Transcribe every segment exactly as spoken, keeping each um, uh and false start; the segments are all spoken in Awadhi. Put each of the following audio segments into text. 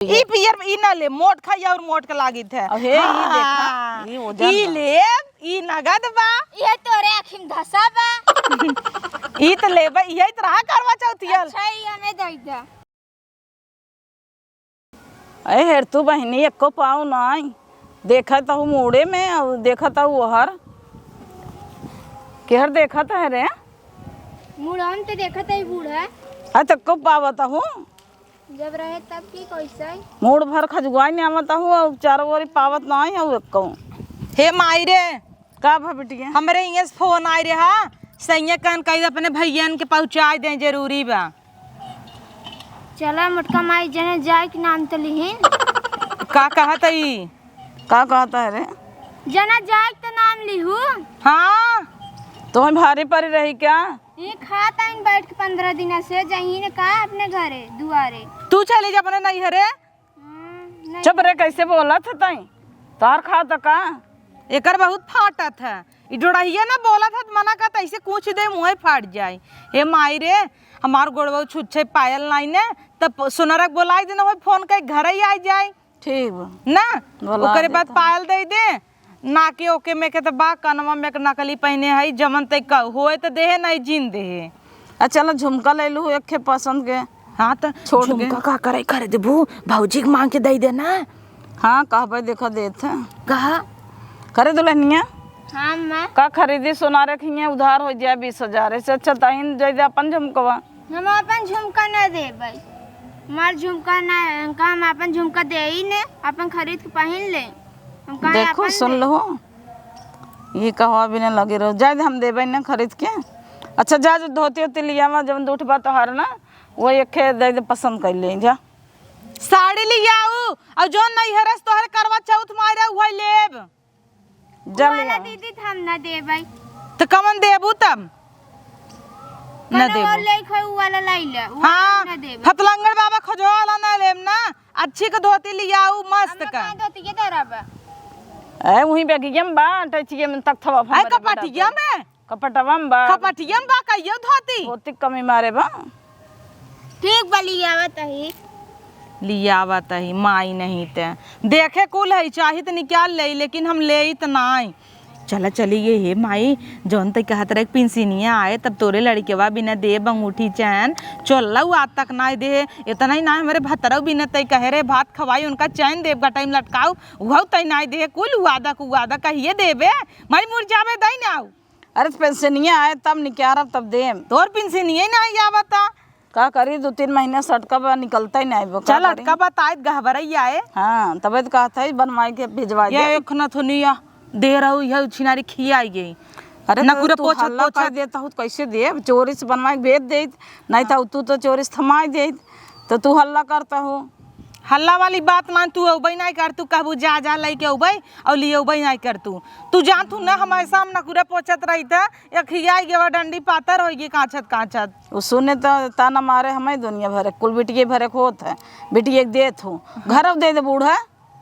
ई पियर, ई ना ले, मोट खाई और मोट के लागित है। अहे, ई देखा, हाँ, ई वजन ई बा। लेब, ई नगद बा। ये तोरे आँखी में धसा बा। ई त लेबे, इहे त रहा करवा चौथियल। अच्छा, ई हमें दे दे। अरे हेर तू बहिनी, एको पाँव नाई। देखत हूँ मूड़े में, और देखत हूँ ओहर। केहर देखत है रे? मुड़न ते देखत है बूढ़ा। अरे त एको पावत हूँ। जब रहे तब की कैसे? मूड़ भर खजुआई ने आवत हूँ, और चारों ओरी पावत नाई हूँ एको। हे माई रे, का भा बिटिया? हमरे इहाँ से फोन आए रहा, सैया कहन कही अपने भैयन के पहुँचाए दें, जरूरी बा। चला मोटका माई, जना जाए के नाम त लिहिन। का कहत है ई? का कहत है रे? जना जाए के त नाम लिहू। हाँ। तोहई भारी परी रही का? ई खात आइन बैठ के पन्द्रह दिन से, जहीन का अपने घरे दुआरे। तू चली जा अपने नैहरे। हम्म, नहीं। चुप रे, कैसे बोलत है तई? तोहर खात का? एकर बहुत फाटत है। ई डोड़हिया ना बोलत है, मना का तैसे कूच दे, मुँहे फाट जाए। हे माई रे, हमार गोड़वा छुच्छे पायल नाई ने, तब सोनरा के बोलाई देना, वही फोन के घरे ही आ जाए। ठीक बा। ना, बोला ओकरे बाद देता। पायल दे दे, नाके ओके में के त बा, कनवा में के नकली पहिने है, जमन तै क-, होए त देहे, नहीं जीन देहे। आ चल झुमका ले लू एक ठे पसंद के। हाँ त छोट के। झुमका का करे, खरीदबू? भौजी के मांग के दे देना। हाँ, कहबे, देखा देत है। कहा? करे दुल्हनिया। हाँ, माँ। का खरीदी? सोना रखिए, उधार हो जाए बीस हजार, ऐसे अच्छा तहीन दे दे अपन झुमकवा। हम अपन झुमका ना देबै। हमार झुमका ना, हमका हम अपन झुमका देई ने, अपन खरीद के पहिन ले। हमका देखो, अपन सुन दे। लहो, ये कहवा बिना लगे रहो, जाए दे, हम देबै ना खरीद के। अच्छा, जा, जो धोती होती लियावा, जब उठबा तोहार ना, वो एक दे दे, पसंद कर ले, जा। साड़ी लियाऊ, और जो नैहरस तोहरे करवा चौथ मारे, वही लेब। जा ले वाला आ। दीदी, त हम ना देबै। त कवन देबू तब? ना कौनो देबू। और ले खोई, उ वाला लाई ले, उ हाँ, ना देबै। फतलंगड़ बाबा खोजो वाला ना लेम ना, अच्छी के धोती लियाऊ, मस्त हम का। कहाँ धोती के धरब? ए, वहीं बेगिया में बा, टचिया में तख्तवा ए, हमरे बेटा कपटिया पे। में? कपटवा में बा। कपटिया में बा, कहियो धोती? धोती कमी मारे बा। ठीक बा, लियावत ही। लियावत ही, माई नहीं ते। देखे कुल है, चाही त निकाल ले, लेकिन हम लेई त नाई। चला चली गई, हे माई, जौन तै कहत रहे कि पिंसिनिया आए, तब तोरे लड़केवा बिना देब अंगूठी चैन, चोल्ला उ आज तक नाई दे। इतना ही ना, हमरे भतरऊ बिना तै कहे रहे, भात खवाई, उनका चैन देब, गटाई में लटकाऊ, उहऊ तै नाई दे। कुल वादा कु वादा कहिए देबे, माई मुरझावे दई ना आऊ। अरे, त पेंशनिया आए, तब निकालब, तब देम। तोर पेंशनिया ही नाई आवता। का करी, दो तीन महीना से अटका बा, निकलता ही नाई बा, का चल, करी? अटका बा, त आइत गहबरई आए। हाँ, तबे त कहत है, बनवाई के भिजवा ये दे। एक नथुनिया दे रहू, यह छिनारी खियाई गई। अरे, नकुरे तू पोछत हल्ला कर पोछत। देता हूँ, त कैसे दे? चोरी से बनवाई के भेज देत, नहीं त तू तो चोरी से थमाई देत, त तू हल्ला करता हो। हल्ला वाली बात ना, तू अउबे नाई कर, तू कहबू जा, जा लइके अउबे, अउ लियउबे नाई कर तू। तू जानत हूँ ना, हमेशा हम नकुरे पोछत रहित, एक हियाई गेवा डंडी पातर होइगी कांचत कांचत। उ सुने त ताना मारे हमें दुनिया भरे, कुल बिटिये भरे के होत है, बिटिये के देत हूँ, घरव दे दे बूढ़ा,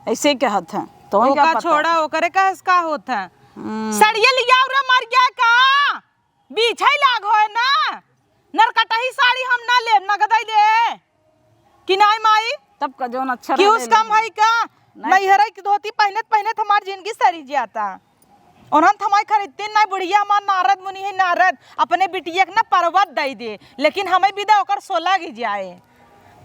ऐसे कहत है। तो ओका का पता? छोड़ा, ओकरे कहे से का होत है? हम्म। सड़िया लियाऊ रे मरिया का, बीछे लाग होए ना, नरकटही साड़ी हम ना लेब, नगदई ले। कि नाई माई? तब का जौन अच्छा केहू से कम है का? नाई। नैहरे की धोती पहिनत पहिनत हमार जिंदगी सरी जाता। ओनहन थमाई खरीदतीन नाई, बुढ़िया हमार नारद मुनि है नारद, अपने बिटिया के ना पर्वत दई दे, लेकिन हमें बिदा ओकर सोलह गी जाए।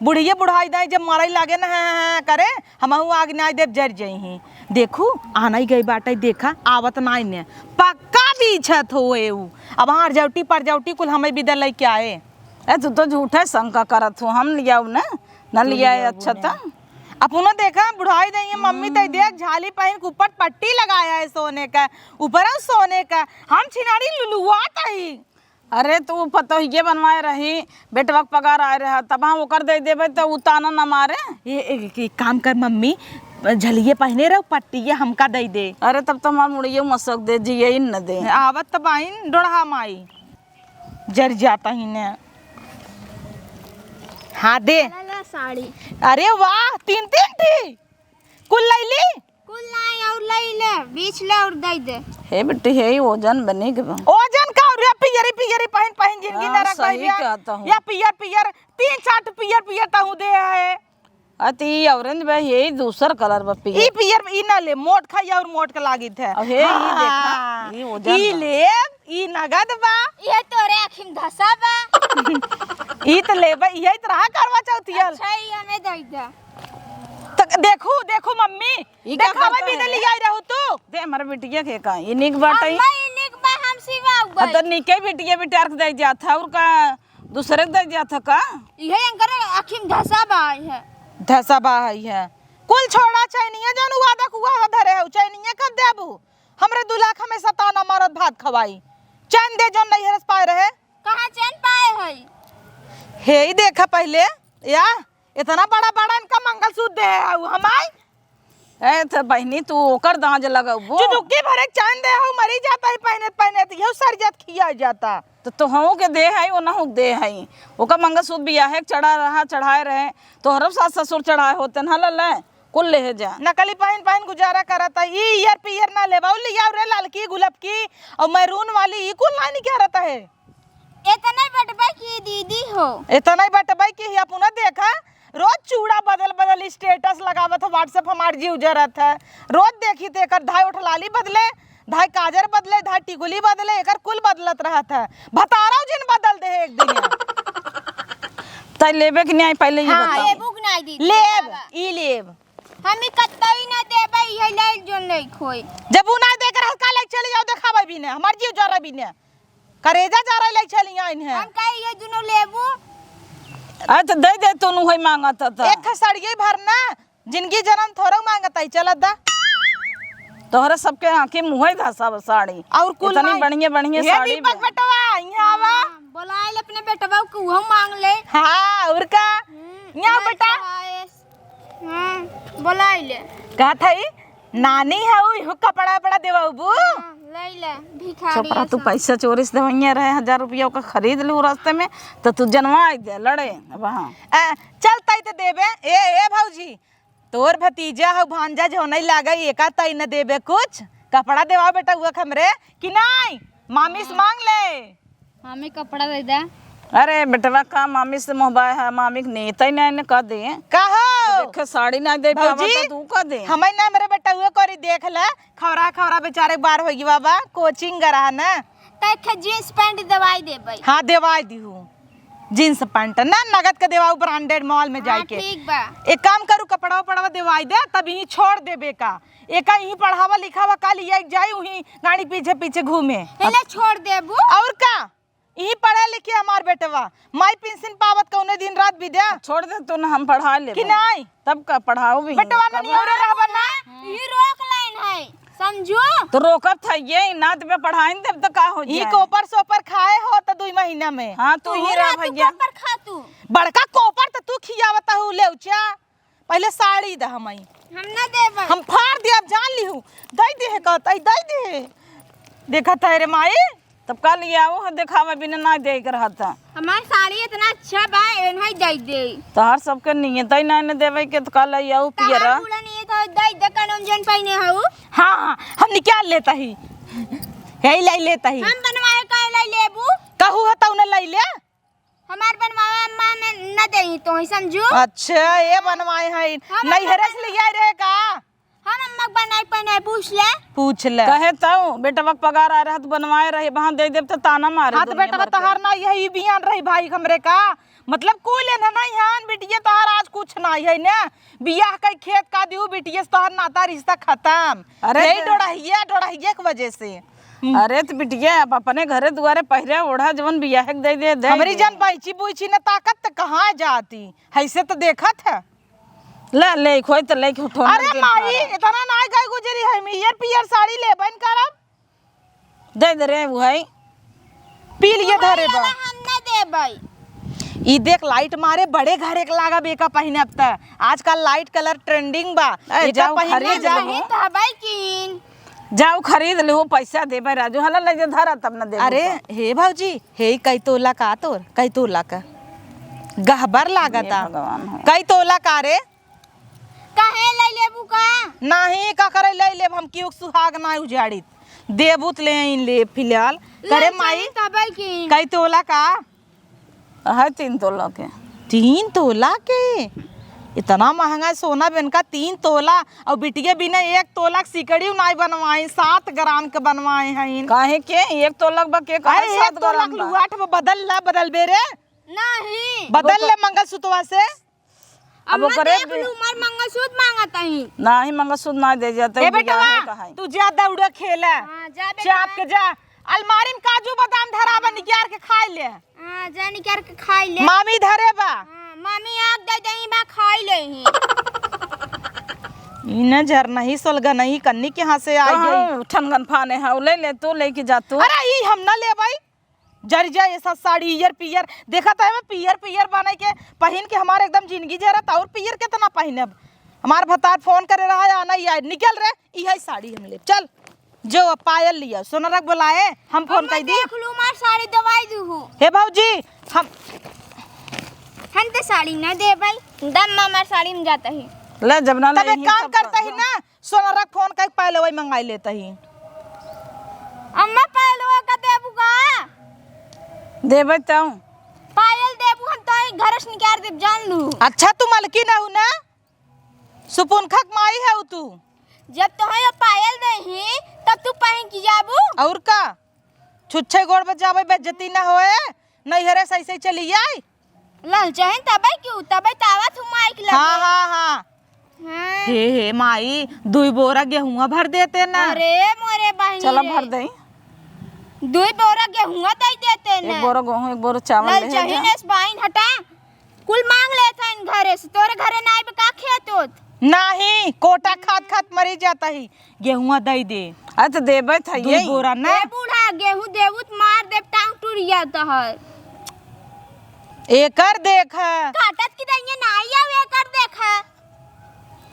बुढ़िया बुढ़ाई दाई जब मरई लागे ना, हाँ, हाँ, हाँ करे, हमहू आग नाई देब, जर जइहीं। देखू, आनई गई बाटई, देखा, आवत नाई ने। पक्का बीछत होए उ। अब हाँ, रजौटी परजौटी कुल हमें बिदा लइके आए। ए, तू तो झूठे शंका करत हो, हम लियाऊ ना, न तू लियाए, लियाऊ अच्छा ने। त। अपनो देखा, बुढ़ाई दई है, मम्मी तई देख, झाली पहिन के ऊपर पट्टी लगाया है सोने का, ऊपर है सोने का, हम छिनारी लुलुआत ही। अरे, तू पतोहिए बनवाए रही, बेटवा के पगार आए रहा, तब हम ओकर दे देबे, त उ ताना न मारे। ये, एक, एक काम कर मम्मी, झलिये पहिने रहो, पट्टिये हमका दे दे। अरे, तब तो हमार मुड़िये मसक दे, जिये ही न दे। आवत त बाइन डोढ़ा माई। जर जाता ही ने। हाँ, दे। ला, ला, साड़ी। अरे वाह, तीन, तीन ठी। कुल लैली? कुल नाई, और लैले, बीछ ले और दे दे। हे बेटी, हे ही ओजन बने के बा। ओजन का? और या पियरी, पियरी पहिन, पहिन जिंदगी हाँ, नरक सही बहिरिया। कहता हूँ। या पियर, पियर, तीन, चार ठो पियर, पियर तहूँ दे है। अति orange बा, यही दूसर colour बा, पियर। ई पियर, ई ना ले, मोट खाई और मोट के लागित है। अब हे, ई देखा, हाँ, ई वजन ई बा। लेब, ई नगद बा। ये तोरे आँखी में धसा बा। ई त लेबे, इहे त रहा करवा चौथियल। अच्छा, ई हमें दे दे। त देखू, देखू मम्मी, ई का देखावे करता भी है दे रे? लियाई रहू तू। दे हमरे बिटिया के का, ई निक बाटे। अम्मा, ई निक बा, हम सिवा अब गई। त निके बिटिया बिटार के दे जात है, और का दूसरे के दे जात है का? इहे एंकर आँखी में धसा बा, इहे। धसा बा है, इहे। कुल छोड़ा, चैनिया जौन वादा कुआ धरे हऊ, चैनिया कब देबू? हमरे दुल्हा के हमेशा ताना मारत भात खवाई। चैन दे जौन नैहर से पाए रहे। कहाँ चैन पाए हई? हे ही देखा पहिले, या इतना बड़ा बड़ा इनका मंगलसूत्र दे हऊ हमाई। ए, त बहिनी, तू ओकर दाँज लगउबू। चुटुक्की भरे के चैन दे हऊ, मरी जाता है पहने पहने, त इहो सर जात खिया जाता। त तोहू के दे हई, ओनहू के दे हई। ओकर मंगलसूत्र बियाहे के चढ़ा रहा, चढ़ाए रहे, तोहरो सास ससुर चढ़ाए होते न, ले ले। कुल लेहे जा। नकली पहिन पहिन गुजारा करत है। ई ईयर पीयर ना लेबा, उ लियाव रे ललकी गुलबकी और मैरून वाली, ई कुल ना निकालत है। एतने बटबे की दीदी हो। एतने बटबे की ही अपना देखा, रोज चूड़ा बदल बदल status लगावत है, WhatsApp हमार जीव जरत है। रोज देखी त एकर धाय उठलाली बदले, धाय काजर बदले, धाय टिकुली बदले, एकर कुल बदलत रहत है। भतारव जिन बदल दे एक दिन। तै लेबे कि नहीं, पहले ये हाँ, बताओ। लेबू कि नहीं दीदी, लेब, बतावा। ई लेब। हम ई कतई ना देबे, इहे ले जो नहीं खोई। जब उ ना दे के रह, का ले चली जाओ, देखावे भी ने, हमार जीव जरा भी ने। करेजा जरा ले चली आइन है। हम कहे ये दुनो लेबू। अरे तो दे दे, तू नु है मांगत त। एक खसड़िए भर ना, जिंदगी जन्म थोड़ा मांगत है, चलत दा। तोहरे सबके आँखी मुँहे धसा बा साड़ी। और कुल इतनी नहीं। बढ़िया बढ़िया हे साड़ी दीपक बा। बेटवा, यहाँ आवा। हाँ, बोलाए ले अपने बेटवा को, उहो मांग ले। हाँ, और का? हम्म, यहाँ नहीं बेटा। चढ़ाए। हाँ, बोलाइले। कहत हई, नानी हऊ, इहू कपड़ा वपड़ा देवाउबू? हाँ, लइले, भिखारी छोकरा, तू ऐसा। पैसा चोरी से देवइया रहे, हजार रुपया ओका खरीद लू रास्ते में, त तू जनवाइ दे, लड़े, अब हाँ। आ, चल तई त देबे। ए, ए भौजी, तोर भतीजा हऊ, भांजा जो नहीं लागे, एका तई न देबे कुछ? कपड़ा देवा बेटा, हुआ हमरे कि नहीं? मामी से हाँ। मांग ले। मामी कपड़ा दे दे। अरे बेटवा, का मामी से मोहबाय है? मामी के नेता ही नहीं ने कह दे। कहो। देखे साड़ी नहीं दे पावा भौजी, तो तू कह दे। हमें ना मेरे बेटा हुए कोरी देख ले, खौरा खौरा बेचारे बार होगी बाबा, कोचिंग गरा है ना। तो एक जींस पैंट दवाई दे भाई। हाँ, दवाई दी हूँ। जींस पैंट ना नगद के देवाऊ, ब्रांडेड मॉल में हाँ, जाइके। ठीक बा। एक काम करू, कपड़ा उपड़ा देवाई दे, तब यहीं छोड़ देबे का। एका यहीं पढ़ावा लिखावा का लिया जाई, वहीं गाड़ी पीछे पीछे घूमे। एला छोड़ देबू। और का? यहीं पढ़े लिखे हमार बेटवा, माई पेंशन पावत कौने दिन रात बिद्या। छोड़ दे तू ना, हम पढ़ा लेबे। कि नहीं? तब का पढ़ाओ भी बेटवा ना कब? नहीं हो रहा बना। ई रोक लाइन है, समझू? तो रोकत है ये, ना तो पे पढ़ाई देब तो का हो ई जाए? कोपर सोपर खाए हो तो दुई महीना में। हाँ, तू तू ही ही रह रह, तू भैया। कोपर खा तू। बड़का कोपर तो तू खियावत हऊ, लेउचा। पहले साड़ी द हमई। हम ना देबै। हम फाड़ दिया, अब जान लिहू। दई दे है कहत, आई दई दे है। देखत है रे माई। तब का लियाओ है, देखावे बिना ना दे के रहत है। हमार साड़ी इतना अच्छा बा, एनही दई दे। तोहर सबके नियत ही ना ने देवे के, तो का लियाओ तोहार पियरा। पूरा नियत हो, दई दे, कानून जन पहिने हऊ। हाँ, हाँ, हम निकाल लेता ही। यही लाई लेता ही। हम बनवाए का लाई लेबू? कहू है तौने लाई ले। हमार बनवावे अम्मा में न देई तो ही समझू। अच्छा, ये बनवाए हैं। हम नैहरे अम्मा से ले आए रहे का? हम अम्मा के बनाई पहनाई पूछ ले। पूछ ले। कहे तो बेटवा के पगार आ रहा तो बनवाए रहे, वहाँ दे देब तो ताना मारे हाँ, तो दुनिया बेटवा भर के। तोहार ना यही बियान रही भाई हमरे का। मतलब कुल एन्हे नहीं हन, बिटिया तोहार आज कुछ नहीं है ना। बियाह कई खेत का दियो, बिटिया से तोहार नाता रिश्ता खत्म। अरे यही तो डोड़हिया, डोड़हिया के वजह से। हम्म। अरे तो बिटिया, अब अपने घरे दुआरे पहिरे ओढ़ा जवन बियाहे के दे दे, दे हमरी दे। जन बैची बुइची न ताकत त कहाँ जाती? हैसे तो देखत है। ले, ले, खोई तो ले, उठो ना अरे दिन माई, भर। इतना ना गए गुजरी है, हम ईयर पियर साड़ी लेबन करब। दे दे रे, वो है। पी लिए धरे बा। हम ना देबै। ई देख, लाइट मारे बड़े घरे के लागा बेका पहिने अब त। आजकल लाइट कलर ट्रेंडिंग बा। ए, एका जाओ पहिने खरीद जा। लो। कहीं तो हबै कीन। जाओ खरीद लो, पैसा देबे राजू। हला ले जे धरा तब न देबे अरे, तो। हे भौजी, हे कई तोला का तोर? कई तोला का? गहबर लागता। हे भगवान हो। कई तोला का रे? काहे ले लेबू का? नाही, का करे ले लेब हम, केहू के सुहाग ना उजाड़ित। देबू त ले आइन ले फिलहाल। ले करे माई, चली तबै की। कई तोला का? है तीन तोला के। तीन तोला के? इतना महंगा सोना बेनका तीन तोला, अउर बिटिया बिना एक तोला के सिकड़ी नाई बनवाए, सात ग्राम के बनवाए हैं। काहे के? एक तोला बा के, काहे अरे, एक सात तोला ग्राम के बा? लुआठ में बदल ला, बदलबे रे। नहीं। बदल ले मंगलसूत्रवा से। अब अम्मा ओकरे देख लू, मार मंगलसूत्र मांगत ही। नाही, मंगलसूत्र ना दे जाते, ए बेटवा, बियाहे का है। तू जा दौड़े खेले। हाँ, जा बेटवा। चाप के जा। अलमारी में काजू बादाम धरा बा, निकाल के खाई ले। हाँ, जा निकाल के खाई ले। मामी धरे बा। हाँ, मामी आग दे दे बा, खाई ले ही। ई न झरना ही सोलगा नहीं कन्नी के हाथ से आ गई। ठनगन फाने है, ले ले तू, लेके जा तू। अरे ई हम ना लेबै। जरि जाए ये सब साड़ी इयर पियर, देखत है मैं पियर पियर बने के पहिन के हमार एकदम जिंदगी जरत, और पियर कितना पहिनब? हमार भतार फोन करे रहा है, आना ही आए, निकल रे, इहे साड़ी हम लेब। चल जो अब पायल लिया, सोनरा के बोलाए, हम फोन अम्मा कर दी। देख लू, मार साड़ी दवाई दू हो। हे भौजी, हम हम तो साड़ी ना देबै, दम मार साड़ी में जाता ही। ले जब ना तब ले एक ही काम सब करता कर ही दो। ना, सोनरा के फोन करके पायलवा मंगाई लेता ही। अम्मा पायलवा का देबू का? देबै तऊ। पायल देबू हम तो ही घर से निकाल देब जान लू। अच्छा तू मलकिन हऊ ना? सुपुनखा के माई हऊ तू। जब तो है पायल देही तब तू पहन के जाबू। और का? छुच्छे गोड़ बजावे बेइज्जती ना होए। नैहरे से ऐसे चली आई। ललचहिन तबै क्यों? तबै तावा थू माइक लगे। हाँ, हाँ, हाँ। हाँ। हे, हे, माई, दुई बोरा गेहुआ भर देते ना। अरे, मोरे बहिनी चला रे। भर दई। दुई बोरा गेहुआ दई देते ना। एक बोरा गेहूं, एक बोरा चावल ले जा। ललचहिन एस बाइन हटा। कुल मांग लेत हइन घरे से। तोरे घरे ना आइबे का खेत होत? नाही, कोटा खात खात मरी जाता ही। गेहुआ दई दे। अरे तो देबे त दुई हइये। बोरा ना। ए बूढ़ा, गेहूं देबू त मार देब, टांग टूट जाता है। एकर देख। काटत की दइये ना आइया, एकर देख।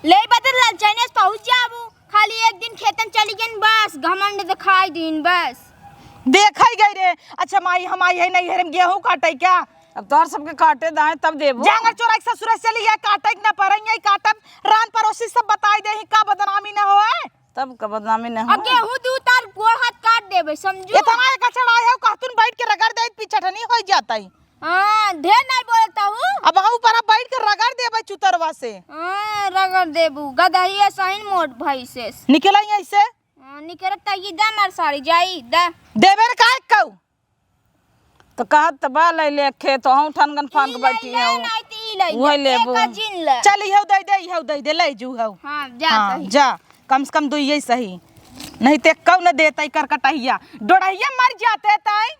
ले बदल ललचैने से पहुंच जाबू। खाली एक दिन खेतन चली गइन बस, घमंड दिखाई दीन बस। देखई गई रे। अच्छा माई, हम आई है नैहरे में गेहूं काटे क्या? अब तोहर सबके काटे दाएं तब देबू। जांगर चोराई के ससुरे से चली गया, काटे के ना परइया, काटब रान पड़ोसी सब बताई देही, का बदनामी न होए। तब का बदनामी न अब हो। गेहूं दू तार गोड़ हाथ काट देबे, समझू। इतना एक चढ़ाई है, कहतुन बैठ के रगड़ दे, पिछटनी हो जाता ही। हाँ, ढेर नहीं बोलता हूँ। अब हाँ ऊपर बैठ के रगड़ देबे चुतरवा से। हाँ, रगड़ देबू, गदहिया सहिन मोट भैंसे से। निकल आई ऐसे। हाँ, निकरत त ई दा मार साड़ी, जाई, दा। देबे न काहे कऊ? तो कहत त बा, ले ले खेत, हम ठनगन फान के ई बैठी ले, हूँ। नहीं त ई ले उहे ले, लेबू। एक जिन ले। चल, इहौ दे दे, इहौ दे दे, ले जू हौ। हाँ, जा हाँ, सही। जा, कम से कम दुइये सही। नहीं ते कऊ न देतै करकटहिया। डोड़हिया मर जाते तई।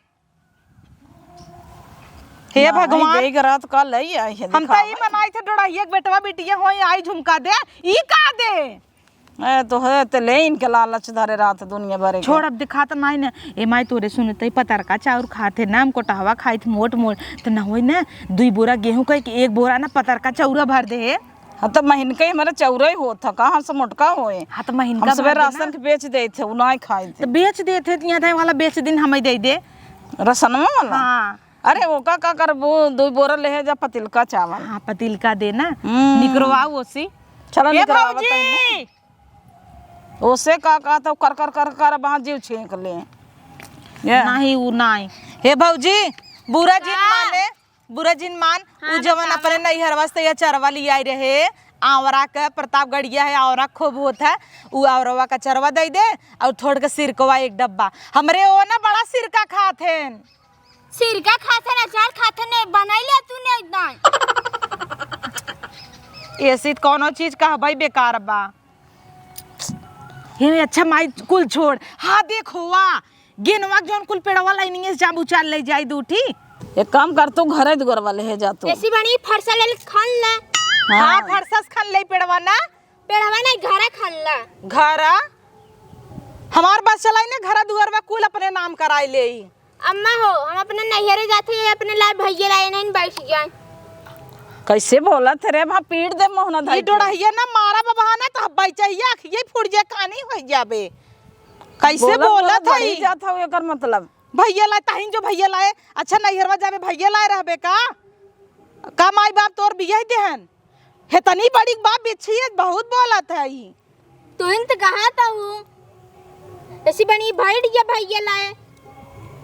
हे नहीं, भगवान। देख रात का लई आई है, हम तो दिखावा। ई मनाई थे डोड़हिया के बेटवा बिटिया होई, आई झुमका दे, ई का दे? ए, तो है, ते ले इनके लालच धरे रहत दुनिया भर के। छोड़, अब दिखात नाई न। ए माई, तोरे सुनते ही पतरका चाउर खात है, नाम कोटहवा खाइत मोट मोट, त न होई न, दुई बोरा गेहूं का एक, एक बोरा न पतरका चाउरा भर दे है। हाँ, त महीन के हमारा चाउरा ही होत है, कहाँ से मोटका होए? हाँ, त महीन हम का सबे भर दे राशन ना। के बेच देत है, उ नाई खाइत है। त बेच देत है, त यहाँ वाला बेच दिन हमें दे दे। रसनवा वाला? हाँ। अरे, ओका का करबू? दुई बोरा लेहे जा पतिलका चावल। हाँ, पतिलका दे ना। हम्म। निकरवाऊ ओसी। चलो, ए निकरवावा भौजी! तनी। ओसे का कहत, कर, कर, कर, कर, अब हाँ जीव छींक ले। ये। नाही, उ नाही। हे भौजी, बुरा जिन हाँ। माने, बुरा जिन मान, हाँ, उ जवन बतावा। अपने नैहरवा से अचरवा लियाई रहे, आंवरा के, प्रतापगढ़िया है, आंवरा खूब होत है, उ आंवरवा का अचरवा दे दे, और थोड़ के सिरकवा एक डब्बा। हमरे ओ ना बड़ा सिरका खात हैं। सिरका खाथन, अचार खाथन, ने बनाई ले तू ने एकदम। ऐसी त कौनो चीज कहबई बेकार बा। हे अच्छा माई, कुल छोड़। हाँ देखो, वाह, गेनवा जौन कुल पेड़वा लाइनिंग से जाम उचाल ले जाई दूठी। एक काम कर, तू घरे दुआर वाले है जा तू। ऐसी बनी फरसा ले खन ले। हाँ। हाँ, फरसा से खन ले पेड़वा ना। पेड़वा नहीं, घरा खन ले। घरा? हमार बस चलाई ना, घरा दुआरवा कुल अपने नाम कराई ले। अम्मा हो, हम अपने नैहरे जाते हैं, अपने लाए भैया लाए नहीं बैठ जाए। कैसे बोलत है रे, वहाँ पीट दे मोहना ई धाई के। डोड़हिया ना मारा बबहा ना, तो बैचहिया अखिये फूट जाए, कानी हो जाबे। कैसे बोलत, बोलत बोलत है बढ़ी ई? जात हौ, एकर मतलब। भैया लाए, ताहिन जो भैया लाए। अच्छा, नैहरवा जाबे, भैया लाए रहबे का? का माई बाप तोर बियाह देहन? हेतनी बड़ी बाप बिच्छी है, बहुत बोलत है ई। तू इन त कहाँ त हूँ? ऐसी बनी बैठ गया भैया लाए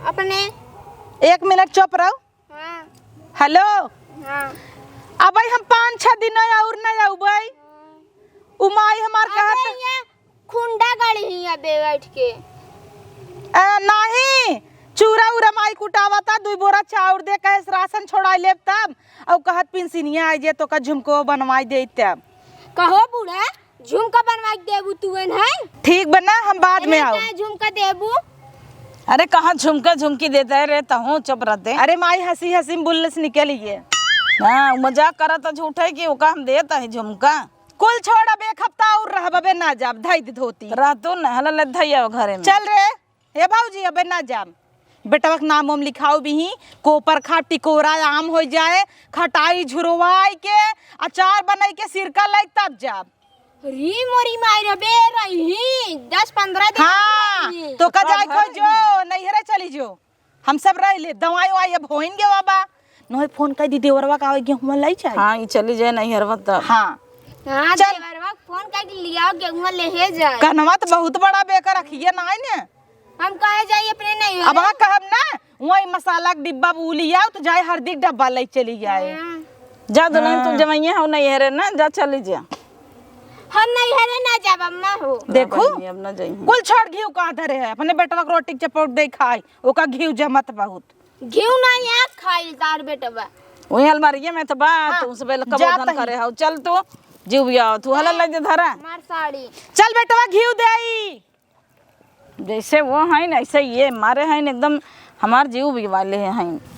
अपने। एक मिनट चुप रहो। हाँ। हेलो। हाँ। अबे हम पाँच छह दिन और न अउबे। उ माई हमार अबे कहत यहाँ खुंडा गड़ी ही अबे बैठ के। ए, नाही, चूरा उरा माई कुटावता, दुई बोरा चाउर दे, कहे से राशन छोड़ाई लेब तब। अउ कहत पिंसिनिया आई जे तोका झुमको बनवाई देई तब। कहो बूढ़ा, झुमका बनवाई देबू तुएन है? ठीक बना, हम बाद में अरे आओ। का झुमका देबू? अरे कहाँ झुमका झुमकी देता है रे, तहूँ चुप रहते। अरे माई हँसी हँसी में बुल्लस निकल गए। हाँ, उ मजाक करत है झूठे कि ओका हम देत है झुमका। कुल छोड़, अब एक हफ्ता और रहब, अबे ना जाब, धई दे धोती। रहतू न, हला ले धई आओ घरे में। चल रे, हे भौजी, अबे ना जाब। बेटवा के नाम उम लिखाओ बिही, कोपर खा टिकोरा आम हो जाए, खटाई झुरवाई के, अचार बनाई के, सिरका लाई तब जाब। री मोरी माई रे, बे रही, दस पन्द्रह दिन हाँ, रही। तो का तो जाए घर खो जो, नैहरे चली जो। हम सब रह ले, दवाई वाई अब होइन गवा बा। नोहे फोन कर दी देवरवा का आवे गेहुआ लाई जाए। हाँ, ई चली जाए नैहरवा तब। हाँ। हाँ, चल। देवरवा के फोन कर दी, लियाओ गेहुआ ले हे जाए। कहनवा तो बहुत बड़ा बेकर रखिए ना है ने। हम कहे जाई अपने नहीं अब हाँ कहब ना, वही मसाला के डिब्बा बू लियाओ तो जाए हरदी के डब्बा ले चली जाए। हाँ। जा दुल्हन, तू हाँ। जमैया हो नैहरे ना, जा चली जा। हम नैहरे ना जाब अम्मा हो। देखू, बहिनी, अब ना जाइए। कुल छोड़ घीव कहाँ धरे है, अपने बेटवा के रोटी के चपौट दे खाई, ओका घीव जमत बहुत। घीव ना यहाँ खाई तार बेटवा। वही अलमारिये में तो बा, हाँ, तू उनसे पहले कबो जात धन ही। करे हो। चल तू, जीव भी आओ, तू हला ले दे धरा। हमार साड़ी। चल बेटवा घीव दे आई। जैसे वो हैं, ऐसे ये मारे हैं एकदम, हमार जीव भी वाले हैं।